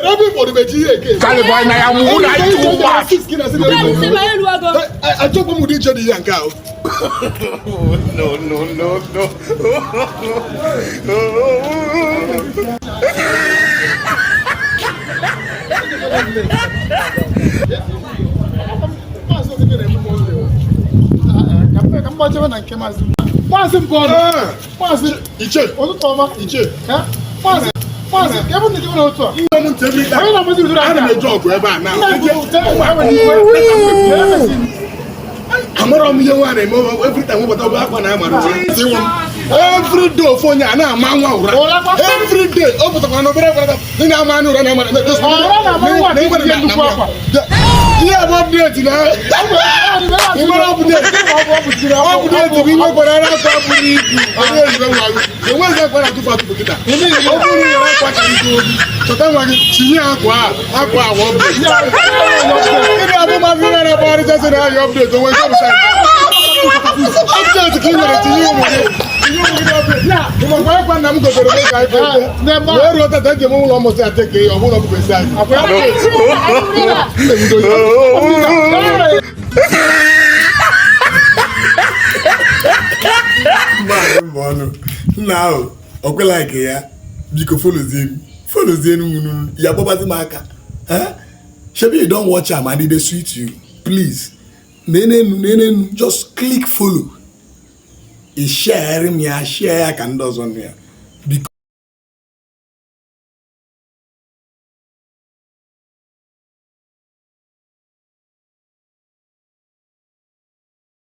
Ebe ịkpọrọ meji ihe eke. Charlie boy, na ya mumu na too much. Achọkwa m ụdị ije dị ya nke ahụ. No, no, no, no. Maazị Mbọnụ, Maazị Iche, ụtụtụ ọma. Iche. Maazị, Maazị, ebe na ejebe n'otu a. Nne m ntị every time. Onye na-amazi ụdịrị Ana m aka. eje ọgụ ebe a na. Nna m bụ ute enwere iwe. Amarọ m ihe nwa na-eme every time ụbọchị ọbụla akwa na-amara ụra. Every day ofu onye a na-ama nwa ụra. Ụra kwa. Every day ọ pụtakwara na obere akwa ndị na-ama anụ ụra na-amara. Ụra na-ama nwa ka iji nnukwu akwa. Ihe bụ update na ị mara update. Update bụ ihe kwara ara akwa buru ibu. Onye ezibe nwa gị. Enweghị akwa na-atụfu atụfu kịta. Ọ bụrụ na ị nwere akwa ka ike obi, chọta nwa gị tinye akwa a akwa a update. Ndị abụ maazị ihe na-akpagharịcha sị na ahịa update onwe nke bụ update ka ị nwere tinye ụmụ gị tinye ụmụ gị update. Ị makwa akwa nna m gotere n'oge anyị pete wee ruo tata eji m ụlọ mmụta ateke ya ọ bụrụ ọbụbụ esi anyị. Nne m dozie. Maazị Mbọnụ, nna ahụ ọkwela nke ya, biko followzie m, followzie m unu ya gbabazi m aka. Eh? Shebi you don watch am and e dey sweet you. Please, nenenu nenenu, just click follow. Ị share m ya, share ya ka ndị ọzọ nụ ya.